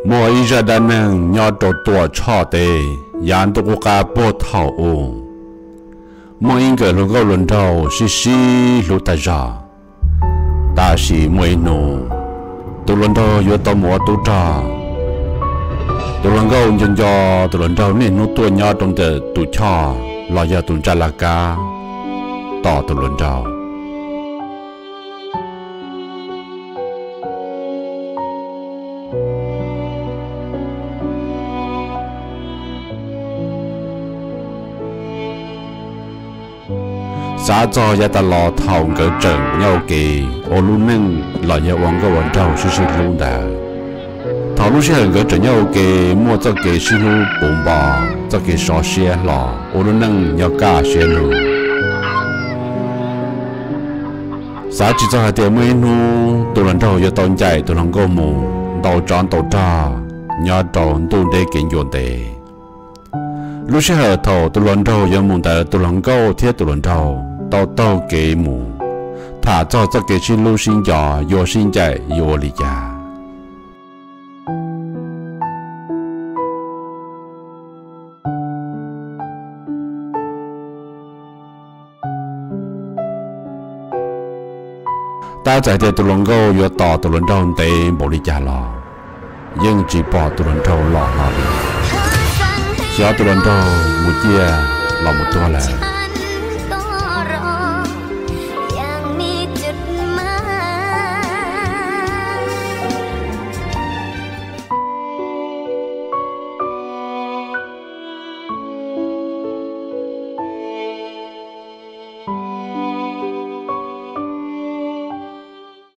Muaj ib zaj dab neeg nyob rau Tuam Tshoj teb. Yav ntuj qub qab puag thaum ub, muaj ib nkawm hluas nkauj hluas nraug sib sib hlub tag zog. Tab sis muaj ib hnub, tus hluas nraug yuav tau mus ua tub rog. Tus hluas nkauj nco nco tus hluas nraug niaj hnub tuaj nyob rau ntawm tus choj los yog tus ntsa laj kab tos tus hluas nraug. Xav txog yav tas los thaum nkawd tseem nyob ua ke, ua lub neej los yog ua nkauj ua nraug sib sib hlub ntawd. Thaum lub sij hawm nkawd tseem nyob ua ke, muaj txoj kev sib hlub puv npo, txoj kev sov siab hlo, ua lub neej nyob kaj siab lug. Xav tsis txog hais tias muaj ib hnub tus hluas nraug yuav tau ncaim tus hluas nkauj mus ntaus tsov ntaus rog nyob rau ntuj deb kev ncua ntev. Lub sij hawm thaum tus hluas nraug yuav mus ntawd, tus hluas nkauj thiab tus hluas nraug tau taug kev mus, tham txog txoj kev sib hlub sib nco, yuav sib ncaim yuav ua li cas. Tab txawm hais tias tus hluas nkauj yuav tos tus hluas nraug ntev npaum li cas los yeej tsis pom tus hluas nraug los hlo li. Xyov tus hluas nraug mus ciaj los mus tuag lawm.